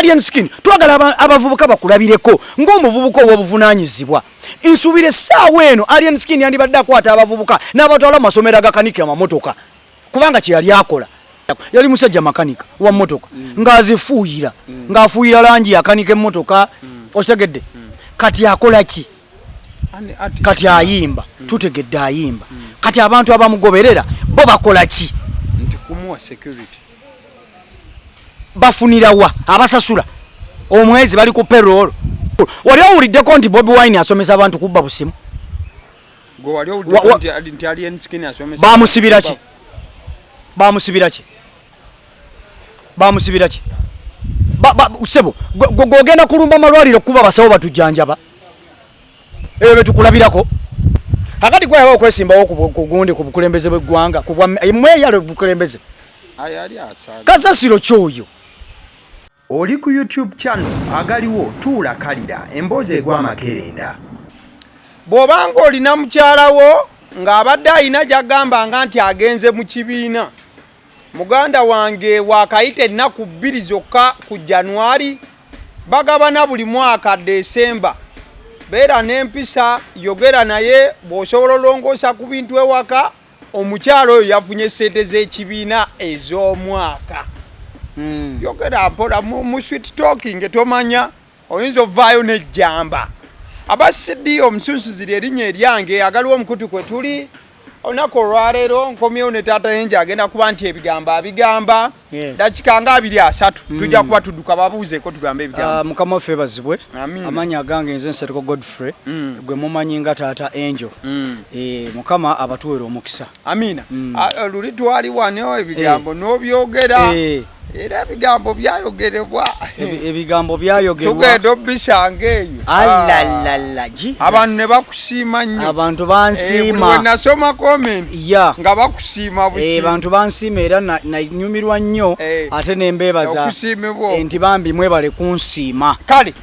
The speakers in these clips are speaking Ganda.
Alien Skin, twagala abavubuka bakulabireko ng'omuvubuka ow'obuvunaanyizibwa. Nsuubira essaawa eno Alien Skin yandibadde akwata abavubuka n'abatwala mu masomero agakanika amamotoka, kubanga kye yali akola, yali musajja makanika wa mmotoka, ng'azifuuyira, ng'afuuyira langi, akanika emmotoka. Okitegedde? Kati akola ki? Kati ayimba. Tutegedde ayimba. Kati abantu abamugoberera bo bakola ki? Nti kumuwa security. Bafunirawa abasasula omwezi? Bali ku payroll? Wali owuliddeko nti Bobi Wine asomesa abantu kubba busimu? Gwe wali owuliddeko nti Alien Skin asomesa? Bamusibira ki? Bamusibira ki? Bamusibira ki? Sebo, gwogenda kulumba malwaliro kuba basawo batujjanjaba, ebyo betukulabirako. Akati gwayaba okwesimbawo ku gundi, ku bukulembeze bw'eggwanga, ku bwa mweyalo bukulembeze. Aye, ali asaaga. Kasasiro kyoyo. Oli ku YouTube channel agaliwo tuula kalira emboozi egwa amakerenda. Bw'obanga olina mukyala wo ng'abadde alina gy'agambanga nti agenze mu kibiina, muganda wange, waakayita ennaku 2 zokka ku January. Bagabana buli mwaka Desemba. Beera n'empisa, yogera naye bw'osobola olongoosa ku bintu ewaka. Omukyalo oyo yafunye sente z'ekibiina ez'omwaka. Yogera mpola mu sweet talking, tomanya oyinza ovaayo nejjamba. Aba CD omusunsuzi lyerinnya eryange, agaliwo omukutu kwe tuli olunaku olwaleero. Nkomyewo ne taata yenje, agenda kuba nti ebigambo abigamba. Dakika nga 20, 30 tujja kuba tudduka. Babuuzeeko, tugambe ebigambo. Ah, Mukama waffe ebazibwe. Amiina. Amannya agange nze Nsereko Godfrey, gwe mumanyi nga Taata Angel. Eh, Mukama abatuwera omukisa. Amiina. Ah, luli twali wano, ebigambo n'obyogera. Era ebigambo byayogerebwa. Ebigambo byayogerwa. Tugenda obisanga eyo. Alalala, Jesus. Abantu ne bakusiima nnyo. Abantu Eh, buli bansiima. we nasoma comment nga bakusiima busiima. Bantu bansiima era nanyumirwa nnyo, ate nembeebaza okusiimibwa okwo. Nti bambi mwebale kunsiima. Kale,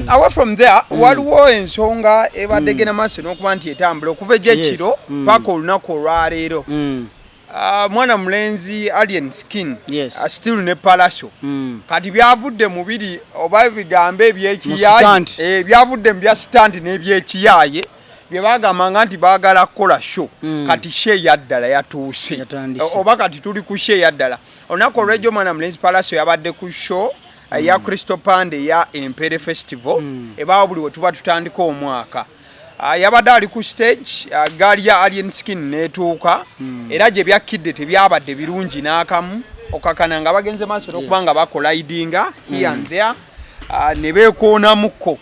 away from there, waliwo ensonga ebadde genda maaso n'okuba nti etambula okuva egyekiro paka olunaku olwaleero. Mwana mulenzi Alien Skin, still ne Palaso. Kati byavudde mubiri oba ebigambo ebyekiyaye. Mu stunt. Eh, byavudde mu bya stunt n'ebyekiyaye bye bagambanga nti baagala kukola show. Kati show eyaddala yatuuse. Yatandise. Oba kati tuli ku show eyaddala. Olunaku olw'ejjo mwana mulenzi Palaso yabadde ku show eya Crystal Panda eya Empere Festival, ebaawo buli we tuba tutandika omwaka. Yabadde ali ku stage, gaali ya Alien Skin neetuuka, era gye byakkidde tebyabadde birungi n'akamu, okakana nga bagenze maaso n'okuba nga bacollidinga here and there, ne beekoonamukko.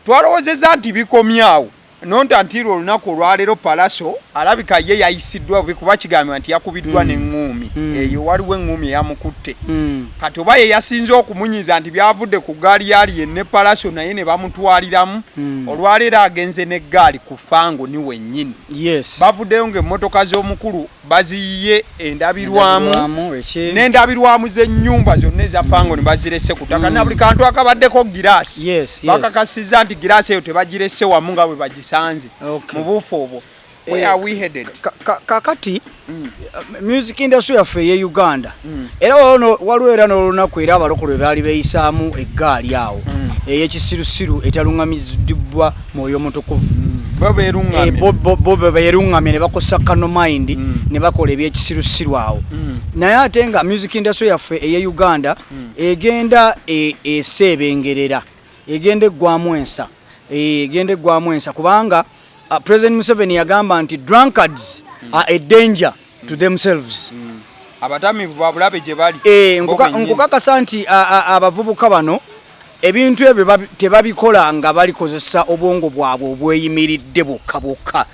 Twalowoozezza nti bikomyawo, not until olunaku olwaleero Palaso alabika ye yayisiddwa bubi, kuba kigambibwa nti yakubiddwa n'eŋŋuumi. Eyo waliwo eŋŋuumi eyamukutte. Kati oba ye yasinze okumunyiza nti byavudde ku gaali ya Alien ne Palaso, naye ne bamutwaliramu. Olwaleero agenze n'eggaali ku Fangoni wennyini. Bavuddeyo ng'emmotoka z'omukulu baziyiye endabirwamu, Endabirwamu, n'endabirwamu z'ennyumba zonna eza Fangoni bazirese ku ttaka, na buli kantu akabaddeko giraasi. Bakakasizza nti giraasi eyo tebagirese wamu nga bwe bagisanze. Mu buufu obwo, where are we headed? Kakati music industry yaffe eye Uganda, era waliwo era n'olunaku era abalokole baali beeyisaamu eggaali awo ey'ekisirusiru etaluŋŋamiziddwa Mwoyo Mutukuvu. Bo beeruŋŋamye. Bo be beeruŋŋamye ne bakosa carnal mind ne bakola ebyekisirusiru awo. Naye ate nga music industry yaffe eye Uganda egenda eseebengerera, egenda eggwamu ensa, egenda eggwamu ensa, kubanga President Museveni yagamba nti drunkards are a danger to themselves. Abatamiivu babulabe gye bali. Bo bennyini. Nkukakasa nti abavubuka bano ebintu ebyo tebabikola nga balikozesa obwongo bwabwe obweyimiridde bwokka bwokka,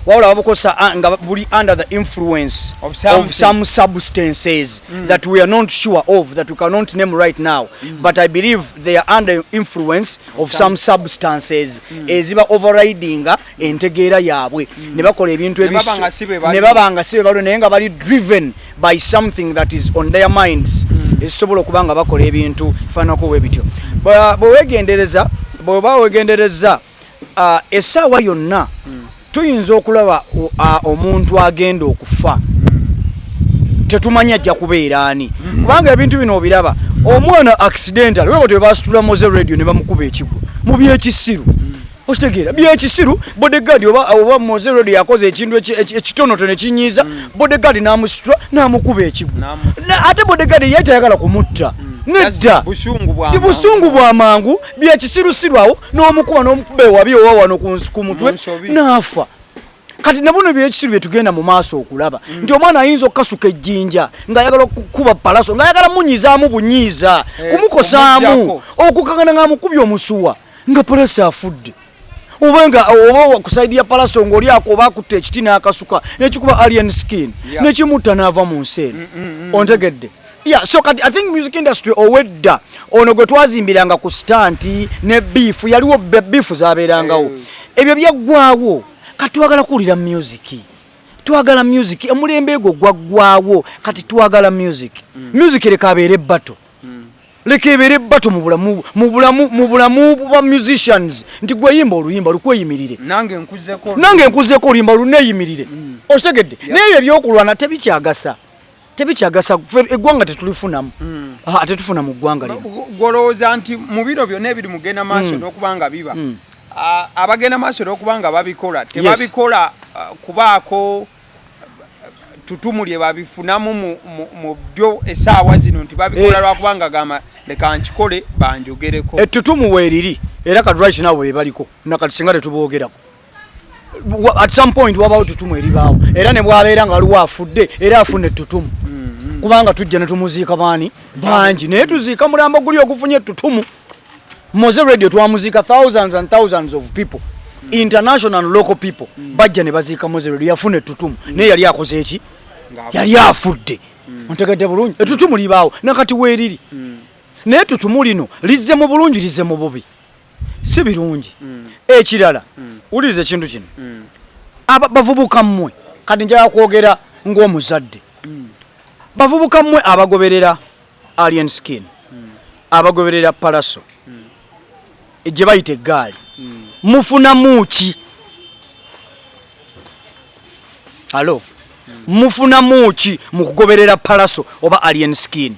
wabula babukozesa nga buli under the influence of something. Of some substances that we are not sure of, that we cannot name right now, but I believe they are under influence of some substances eziba overridinga entegeera yaabwe ne bakola ebintu Ne baba nga si be bali. Ne baba nga si be bali, naye nga bali driven by something that is on their minds, ezisobola okuba nga bakola ebintu faanako bwe bityo. Bwe weegendereza, bw'oba weegendereza, essaawa yonna tuyinza okulaba omuntu agenda okufa. Tetumanyi ajja kubeera ani, kubanga ebintu bino obiraba, omwana accidental webo tebasitula Moze Radio ne bamukuba ekigwo mu byekisiru. Okitegeera, byekisiru. Bodyguard oba Moze Radio yakoze ekintu ekitonotono ekinyiiza bodyguard, n'amusitula n'amukuba ekigwo. Ate bodyguard ye tayagala kumutta, nedda. Busungu bwa Ndi busungu bwa mangu, byekisirusiru awo n'omukuba n'omukuba ewabi owa wano ku mutwe Mu nsobi. n'afa. Kati nabuno byekisiru byetugenda mu maaso okulaba nti omwana ayinza okukasuka ejjinja ng'ayagala okukuba Palaso, ng'ayagala munyizaamu bunyiiza, kumukosaamu, kumuggyako. Okukangana ng'amukubye omusuwa nga Palaso afudde, oba nga oba ku side ya Palaso ng'oli ako oba akutta ekiti n'akasuka nekikuba Alien Skin nekimutta n'ava mu nsi eno. Ontegedde? Yeah, so kati I think music industry owedda ono gwe twazimbiranga ku stunt ne beef yaliwo, beef zabeerangawo. Ebyo byaggwawo. Kati twagala kuwulira music, twagala music. Omulembe egwo gwaggwawo, kati twagala music. Music leka abeere battle, leka ebeere battle mu bulamu bwa musicians, nti gweyimba oluyimba lukweyimirire. Nange nkuzeko. Nange nkuzeeko oluyimba luneeyimirire. Okitegedde? Naye ebyo ebyokulwana tebikyagasa, tebikyagasa. Ffe eggwanga tetulifunamu. Ah, tetufuna mu ggwanga lino. Gwolowooza nti mu bino byonna ebiri mugenda maaso n'okuba nga biba, abagenda maaso n'okuba nga babikola tebabikola kubaako tutumu lye babifunamu mu byo essaawa zino, nti babikola lwakubanga gamba leka nkikole banjogereko? Ettutumu weeriri, era kati right now be baliko nakati singa tetuboogerako. At some point wabawo tutumu eribaawo, era ne bwabeera nga waliwo afudde era afuna ettutumu, kubanga tujja ne tumuziika baani bangi, naye tuziika mulambo guli ogufunye ettutumu. Moze Radio twamuziika, thousands and thousands of people, international and local people, bajja ne baziika Moze Radio. Yafuna ettutumu, naye yali akoze eki? Yali afudde. Ontegedde bulungi? Ettutumu libaawo nakati weeriri, naye ettutumu lino lizze mu bulungi, lizze mu bubi, si birungi. Ekirala, wuliriza ekintu kino. Bavubuka mmwe, kati njagala kwogera ng'omuzadde. Bavubuka mmwe abagoberera Alien Skin, abagoberera Palaso gye bayita eggaali, mufunamu ki? Alo, mufunamu ki mu kugoberera Palaso oba Alien Skin?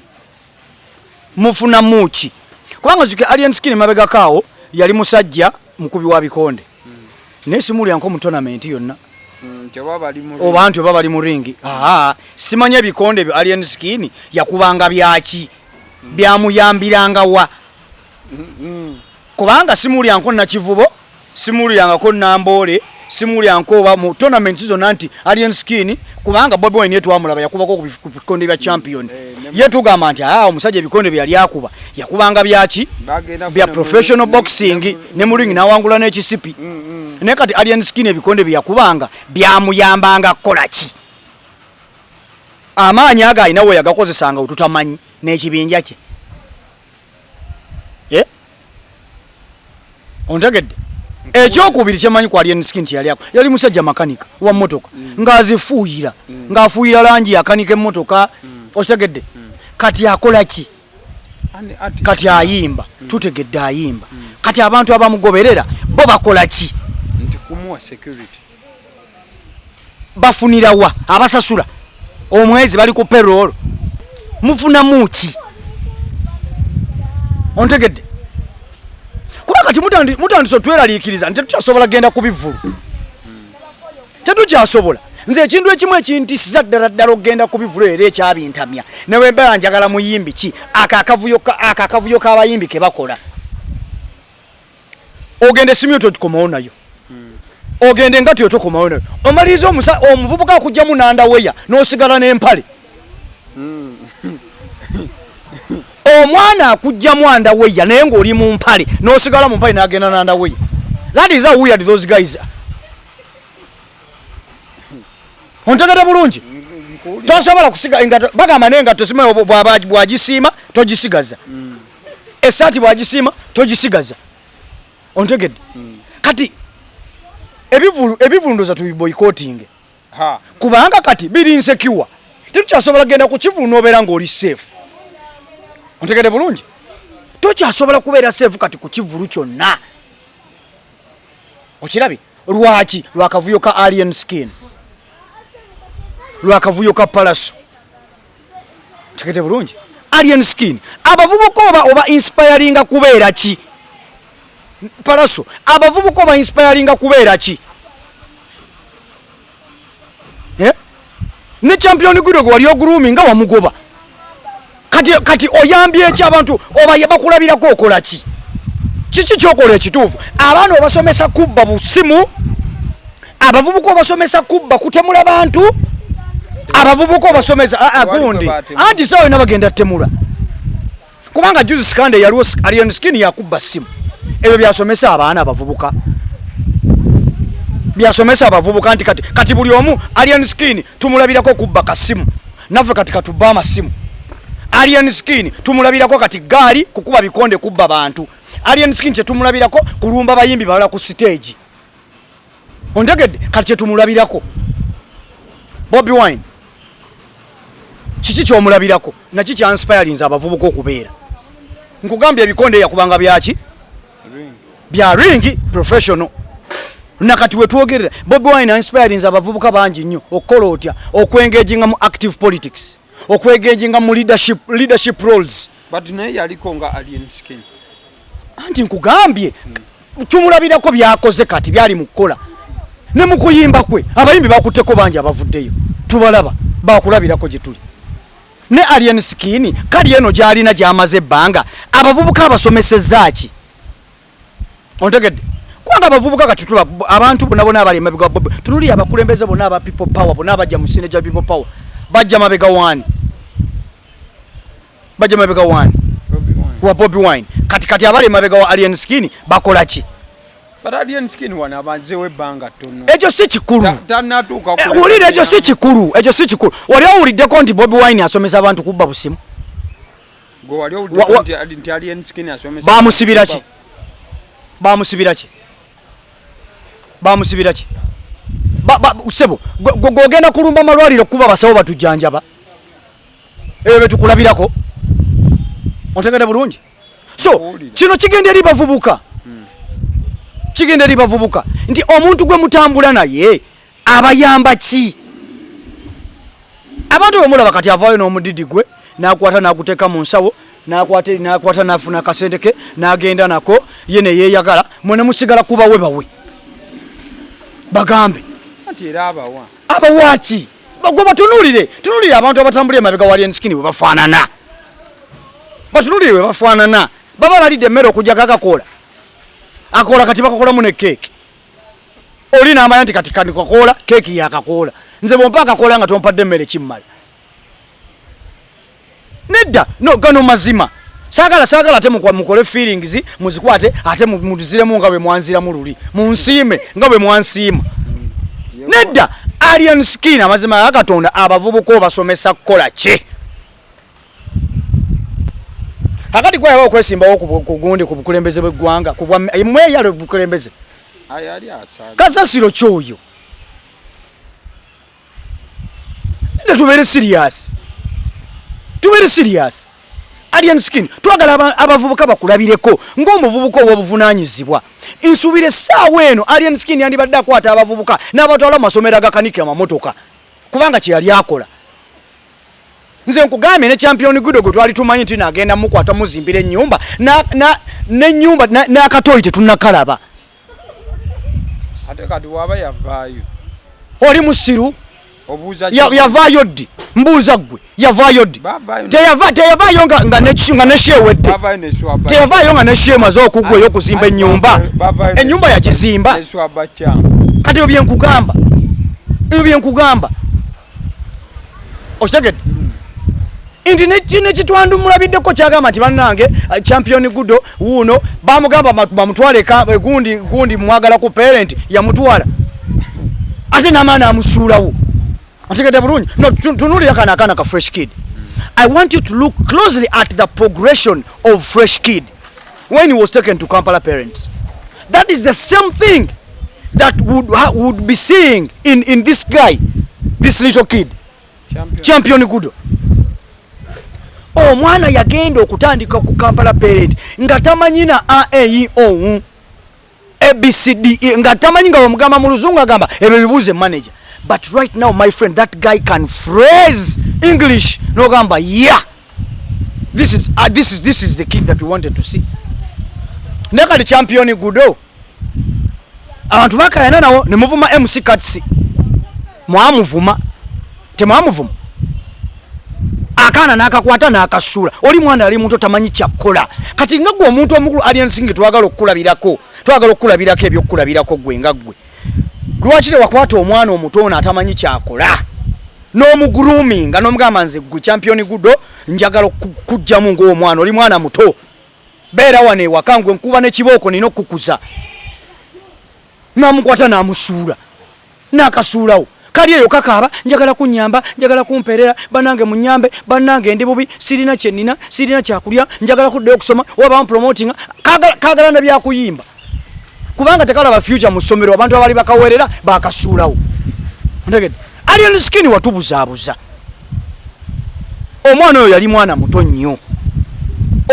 Mufunamu ki? Kubanga zuke Alien Skin mabegako awo yali musajja mukubi wa bikonde, naye simulyanko mu tournament yonna. Nti oba bali mu oba nti oba bali mu ring. Aa, simanya ebikonde ebyo Alien Skin yakubanga byaki, byamuyambiranga wa? Kubanga simulyanko Nakivubo, simulyangako Namboole, simulyanko oba mu tournament zonna nti Alien Skin, kubanga Bobi Wine ye twamulaba yakubako ku bikonde bya champion. Ye tugamba nti aa, omusajja ebikonde bye yali akuba yakubanga byaki? Bagenda Bya professional boxing, ne mu ring nawangula n'ekisipi. Naye kati Alien Skin ebikonde bye yakubanga byamuyambanga kukola ki? Amaanyi ago alina we yagakozesanga wetutamanyi n'ekibinja kye. Eh? Ontegedde? Ekyokubiri kyemanyi ku Alien Skin nti yali ako yali musajja makanika wa mmotoka, ng'azifuuyira, ng'afuuyira langi, akanika emmotoka. Okitegedde? Kati akola ki? Kati ayimba, tutegedde ayimba. Kati abantu abamugoberera bo bakola ki? Nti kumuwa security. Bafunirawa? Abasasula omwezi, bali ku payroll, mufunamu ki? Ontegedde? Kuba kati mutandise otweraliikiriza nti tetukyasobola genda ku bivvulu, tetukyasobola. Nze ekintu ekimu ekintisiza ddala ddala okugenda ku bivvulu, era ekyabintamya, newembeera njagala muyimbi ki, ako akavuyo k'abayimbi ke bakola. Ogenda esimu yo totukomawo nayo, ogenda engato yo tokomawo nayo, omaliriza omuvubuka akugjamu n'underwear n'osigala n'empale. Omwana akugjamu underwear naye ng'oli mu mpale, n'osigala mu mpale n'agenda n'underwear. That is how weird those guys are. Ontegede bulungi? Tosobola kusiga engato. Bagamba n'engato simanyi bw'agisiima togisigaza, essaati bw'agisiima togisigaza. Ontegedde? Kati ebivulu ndoza tubiboycottinge, kubanga kati biri insecure. Tetukyasobola kugenda ku kivulu n'obeera ng'oli safe. Ontegedde bulungi? Tokyasobola kubeera safe kati ku kivulu kyonna. Okirabye lwaki? Lwakavuyo ka Alien Skin, lwakavuyo ka Palaso. Tegete bulungi. Alien Skin, abavubuka oba inspiringa kubeera ki? Palaso, abavubuka oba inspiringa kubeera ki? Eh? Ne Champion Gudo gwe wali ogurumi nga wamugoba. Kati oyambye eki abantu oba bakulabirako okola ki? Kiki kyokola ekituufu? Abaana obasomesa kubba busimu, abavubuka obasomesa kubba kutemula bantu, abavubuka obasomesa gundi anti sawa yonna bagenda temula, kubanga juzi Sikande yaliwo Alien Skin yakubba simu. Ebyo byasomesa abaana abavubuka, byasomesa abavubuka nti kati buli omu Alien Skin tumulabirako kubba kasimu, naffe kati katubba amasimu. Alien Skin tumulabirako kati gaali kukuba bikonde kubba bantu. Alien Skin kyetumulabirako kulumba bayimbi balala ku stage. Ontegedde? Kati kyetumulabirako. Bobi Wine kiki kyomulabirako? Naki kya inspirinze abavubuka okubeera? Nkugambye ebikonde yakubanga byaki? Bya ring professional. Nakati wetwogerera Bobi Wine inspirinze abavubuka bangi nnyo okukola otya, okwengaginga mu active politics, okwengaginga mu leadership roles. But naye yaliko nga Alien Skin. Anti nkugambye tumulabirako byakoze kati byali mu kukola ne mu kuyimba kwe. Abayimbi bakutteko bangi abavuddeyo, tubalaba bakulabirako gye tuli. Ne Alien Skin kali eno gy'alina gy'amaze ebbanga, abavubuka abasomesezza ki? Ontegedde? Kubanga abavubuka kati tuba abantu bonna bonna abali emabega wa Bobi, tunuulira abakulembeze bonna aba People Power bonna abajja mu kisinde kya People Power, bajja mabega waani? Bajja mabega waani? Wa Bobi Wine. Kati abali emabega wa Alien Skin bakola ki? But Alien Skin wano abanzeewo ebbanga ttono. Ekyo si kikulu. Tannatuuka ku Wulira, ekyo si kikulu, ekyo si kikulu. Wali owuliddeko nti Bobi Wine asomesa abantu kubba busimu? Gwe wali owuliddeko nti Alien Skin asomesa Bamusibira ki? Bamusibira ki? Bamusibira ki? Sebo, gw'ogenda kulumba amalwaliro kuba abasawo batujjanjaba. Ebyo bye tukulabirako. Ontegedde bulungi? So, kino kigenda eri bavubuka. Kigenda eri bavubuka nti omuntu gwe mutambula naye abayamba ki? Abantu bwe mulaba kati avaayo n'omudidi gwe n'akwata n'aguteeka mu nsawo, n'akwata n'afuna akasente ke n'agenda nako ye ne yeeyagala, mwe ne musigala kubawe bawe. Bagambe. Anti era abawa. Abawa ki? Gwe batunuulire, tunuulire abantu abatambulira emabega wa Alien Skin bwe bafaanana. Batunuulire bwe bafaanana. Baba balidde emmere okuggyako akakoola. Akoola kati bakakolamu ne keeki. Oli n'amanya nti kati kano kakoola, keeki y'akakoola. Nze bw'ompa akakoola nga tompadde emmere kimmala. Nedda, no, gano mazima. Saagala ate mukole feelings, muzikwate, ate muziremu nga bwe mwanziramu luli. Munsiime nga bwe mwansiima. Nedda, Alien Skin amazima ga Katonda abavubuka obasomesa kukola ki? Kakati gwayaba okwesimbawo ku gundi ku bukulembeze bw'eggwanga, ku bwa mweyalo bukulembeze. Kasasiro ky'oyo. Nedda, tubeere serious. Tubeere serious. Alien Skin, twagala abavubuka bakulabireko ng'omuvubuka ow'obuvunaanyizibwa. Nsuubira essaawa eno Alien Skin yandibadde akwata abavubuka n'abatwala mu masomero agakanika amamotoka, kubanga kye yali akola. Nze nkugambye ne Champion Gudo gwe twali tumanyi nti naagenda mukwata muzimbira ennyumba, n'ennyumba, n'akatoyi tetunnakalaba. Ate kati waba yavaayo. Oli musiru? Obuuza Yavaayo ddi? Mbuuza ggwe, yavaayo ddi? Bavaayo ne- Teyavaayo nga ne show ewedde. Bavaayo ne Swaba. Teyavaayo nga ne show emaze okuggwa ey'okuzimba ennyumba. Bavaayo ne Ennyumba yagizimba. Ne Swaba Cham. Kati ebyo bye nkugamba. Ebyo bye nkugamba. Okitegedde? Nti ne kitwandumulabiddeko kyagamba nti bannange, Champion Gudo wuuno bamugamba bamutwale gundi mwagala ku parent yamutwala ate n'amaani amusuulawo. Otegedde bulungi? No, tunuulira kano akaana ka Fresh Kid. I want you to look closely at the progression of Fresh Kid when he was taken to Kampala Parents. That is the same thing that would be seeing in this guy, this little kid. Champion. Champion Gudo. Omwana yagenda okutandika ku Kampala Parent nga tamanyi na A, E, I, O, U, A, B, C, D, E, nga tamanyi, nga bamugamba mu luzungu agamba ebyo bibuuze manager. But right now, my friend, that guy can phrase English nogamba, yeah, this is the kid that we wanted to see. Naye kati Champion Gudo, abantu bakayana nawo ne muvuma MC Kats. Mwamuvuma, temwamuvuma? Akaana n'akakwata n'akasuula. Oli mwana ali muto, tamanyi kyakkola. Kati nga gwe omuntu omukulu Alien Skin, twagala okukulabirako, twagala okukulabirako ebyokukulabirako. Gwe nga gwe, lwaki tewakwata omwana omuto ono atamanyi kyakola n'omugroominga, n'omugamba, "Nze gwe Champion Gudo njagala okukugjamu ng'omwana, oli mwana muto, beera wano ewaka, ngwe nkuba nekibooko, nina okukuza"? Namukwata n'amusuula, n'akasuulawo. Kali eyo kakaaba, "Njagala kunyamba, njagala kumperera, bannange munyambe, bannange ndi bubi, sirina kyenina, sirina kyakulya, njagala kuddayo okusoma oba bampromotinga." Kagala na byakuyimba kubanga tekalaba future mu ssomero. Abantu abali bakaweerera bakasuulawo. Ontegedde? Alien Skin watubuzaabuza. Omwana oyo yali mwana muto nnyo,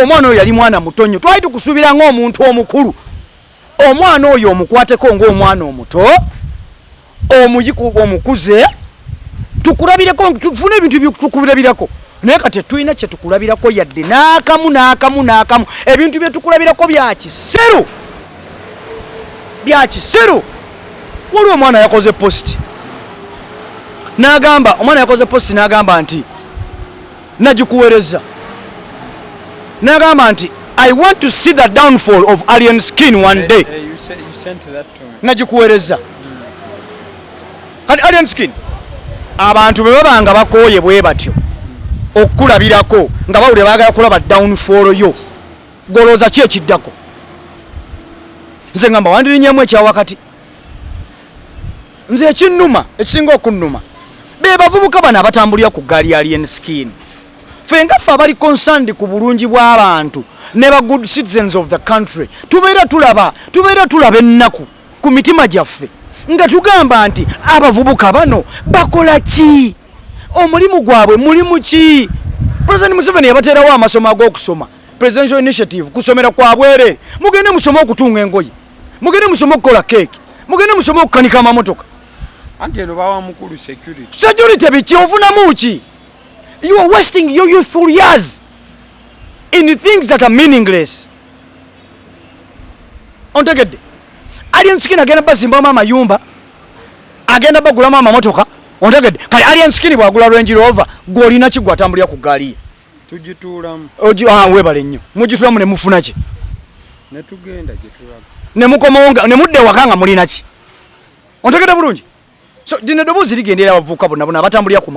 omwana oyo yali mwana muto nnyo. Twali tukusuubira ng'omuntu omukulu. Omwana oyo omukwateko ng'omwana omuto, omuyiku omukuze, tukulabireko, tufune ebintu byetukulabirako. Naye kati tetulina kyetukulabirako yadde n'akamu, n'akamu, n'akamu. Ebintu byetukulabirako bya kisiru, bya kisiru. Waliwo omwana yakoze post n'agamba, omwana yakoze post n'agamba nti, nagikuweereza, n'agamba nti, "I want to see the downfall of Alien Skin one day." Eh, you sent that to me. Nagikuweereza. Kati Alien Skin, abantu bwe baba nga bakooye bwe batyo okukulabirako, nga bawulira baagala kulaba downfall yo, golowooza ki ekiddako? Nze ngamba wandirinyemu ekyawakati. Nze ekinnuma, ekisinga okunnuma, be bavubuka bano abatambulira ku ggaali ya Alien Skin. Ffe nga ffe abali concerned ku bulungi bw'abantu ne ba good citizens of the country, tubeera tulaba ennaku ku mitima gyaffe nga tugamba nti abavubuka bano bakola ki? Omulimu gwabwe mulimu ki? President Museveni yabateerawo amasomo ag'okusoma, presidential initiative, kusomera kwa bwereere. Mugende musome okutunga engoye, mugende musome okukola keeki, mugende musome okukanika amamotoka. Anti eno bawa mukulu security. Security biki? Ofunamu ki? You are wasting your youthful years in things that are meaningless. Ontegedde? Alien Skin agenda bazimbamu amayumba, agenda bagulamu amamotoka. Ontegedde? Kale Alien Skin bwagula Range Rover, gwolina ki? Gwatambulira ku gaali ye. Tugituulamu. Ah, webale nnyo. Mugitulamu ne mufuna ki? Ne tugenda gye tulaga. Ne mukomawo ne mudda ewaka nga mulina ki? Ontegedde bulungi? So lino eddoboozi ligendera abavubuka bonna bonna abatambulira ku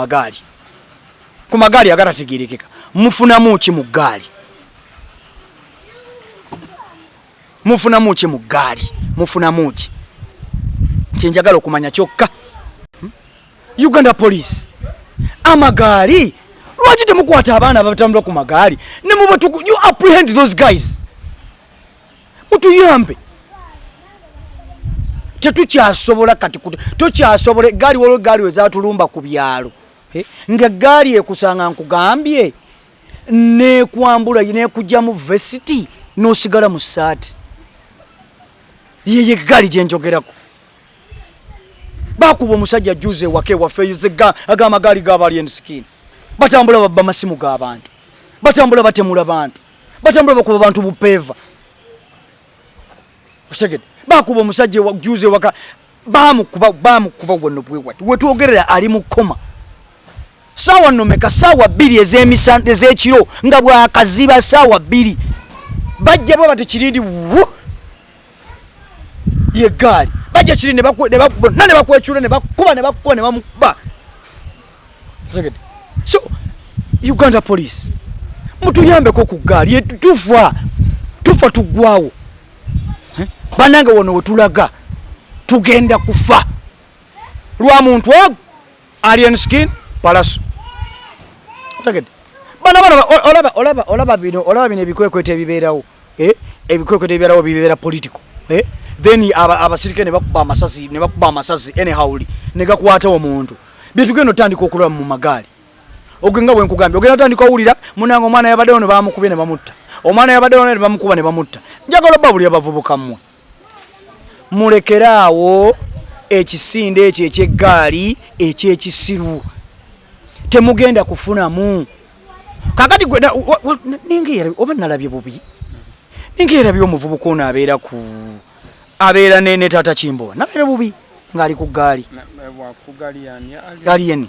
magaali agatategerekeka. Mufunamu ki mu ggaali? Mufunamu ki mu ggaali? Mufunamu ki? Kyenjagala okumanya kyokka. Uganda Police, amagaali, lwaki temukwata abaana abatambula ku magaali ne mubatuku? You apprehend those guys, mutuyambe. Tetukyasobola kati, tukyasobola egaali. Waliwo egaali wezatulumba ku byalo, eh, nga egaali ekusanga, nkugambye, nekwambula, nekugjamu vesiti, nosigala mu saati. Yeyo egaali gyenjogerako. Bakuba omusajja juze ewaka ewaffe. Agamagaali g'aba Alien Skin, batambula babba masimu g'abantu, batambula batemula bantu, batambula bakuba bantu bupeeva. Okitegedde? Bakuba omusajja juze ewaka, bamukuba, bamukuba wano bwewati wetwogerera ali mu koma. Saawa nomeka? Saawa 2 ez'ekiro, nga bwakaziba saawa 2, bajja bwe bati kirindi wu yegaali, bajja kiri bonna ne bakwekyula, ne bakuba, ne bakuba, ne bamukuba. Otegedde? So Uganda Police, mutuyambeko ku ggaali. Tufa, tufa, tuggwawo. Eh? Bannange, wano wetulaga tugenda kufa lwa muntu ogu Alien Skin Palaso. Otegedde? Bana bana, olaba, olaba, olaba bino, olaba bino ebikwekweto ebibeerawo, eh? Ebikwekweto ebibeerawo bibeera political, eh? Then abasirikale ne bakuba amasasi, ne bakuba amasasi anyhowly ne gakwata omuntu. Byetugenda otandika okulaba mu magaali ogwe, nga bwe nkugambye, ogenda otandika owulira munange omwana yabaddewo ne bamukubye ne bamutta, omwana yabaddewo ne bamukuba ne bamutta. Njagala obba buli abavubuka mmwe, mulekeraawo. Ekisinde ekyo ekyeggaali ekyekisiru temugenda kufunamu. Kakati gwe ninga oba nalabye bubi, ninga erabye omuvubuka ono abeera ku abeera ne taata Kimbowa, nalabye bubi ng'ali ku ggaali. Alien.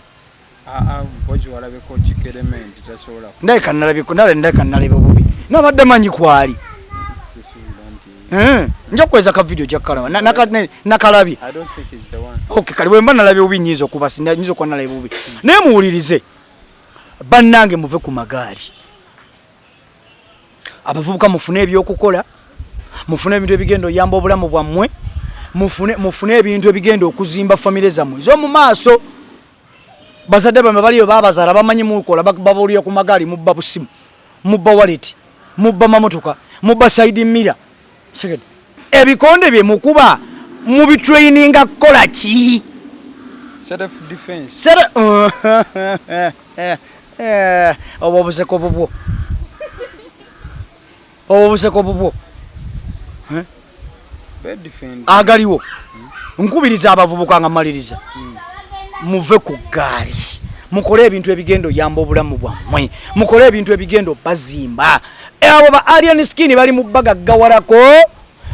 Ndabika nalabye bubi, nabadde manyi kwali. Nja kukweza ka video ojja kukalaba. Nakalabye. Okay, kale bwemba nalabye bubi, nyinza okuba nyinza okuba nalabye bubi, naye muwulirize bannange, muve ku magaali. Abavubuka, mufune ebyokukola, mufune ebintu ebigenda oyamba obulamu bwammwe, mufune ebintu ebigenda okuzimba famire zammwe ez'omu maaso. Bazadde bammwe baliyo babazaala, bamanyi mukola, babuulira ku magaali, mubba busimu, mubba wallet, mubba mamotoka, mubba side mirror. Ebikonde bye mukuba mubitraininga kukola ki? Self defense. Obwo obuseko bubwo, obwo obuseko bubwo. Agaliwo, nkubiriza abavubuka nga mmaliriza, muve ku ggaali, mukole ebintu ebigenda oyamba obulamu bwammwe, mukole ebintu ebigenda obazimba. Abo ba Alien Skin bali mu bagaggawalako,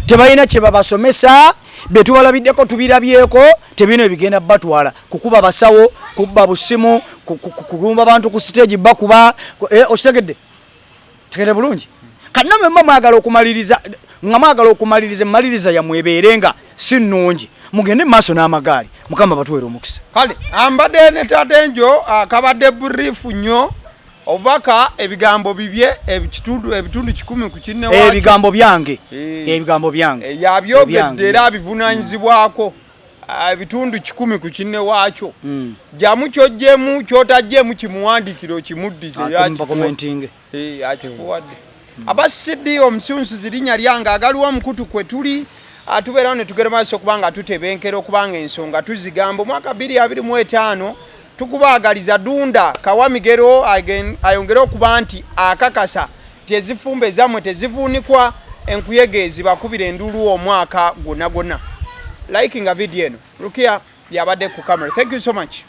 tebalina kye babasomesa. Bye tubalabiddeko tubirabyeko, tebirina ebigenda batwala kukuba basawo, kubba busimu, kulumba bantu ku stage, bakuba. Okitegedde? Tegedde bulungi. Kati namwe muba mwagala okumaliriza, nga mwagala okumaliriza, emaliriza yammwe ebeere nga si nnungi, mugende mu maaso n'amagaali. Mukama batuweera omukisa. Kale ambadde ne taata Enjo, kabadde brief nnyo obubaka, ebigambo bibye, ebitundu 100 ku kinne. Ebigambo byange. Ebigambo byange. Yabyogedde era abivunanyizibwako. Ebitundu 100 ku kinne waakyo. Jamu kyojjemu, kyotajjemu kimuwandiikire okimuddize. Akikuwadde. Aba CD omusunsuzi linnya lyange, agaliwo omukutu kwe tuli, tubeerawo ne tugenda maaso okubanga tutebenkera, okubanga ensonga tuzigamba. Omwaka 2025 tukubaagaliza Dunda Kawamigero ayongere okuba nti akakasa nti ezifumba ezammwe tezivuunikwa enkuyege ezibakubira enduulu omwaka gwonna gwonna. Likinga vidiyo eno. Rukia yabadde ku camera. Thank you so much.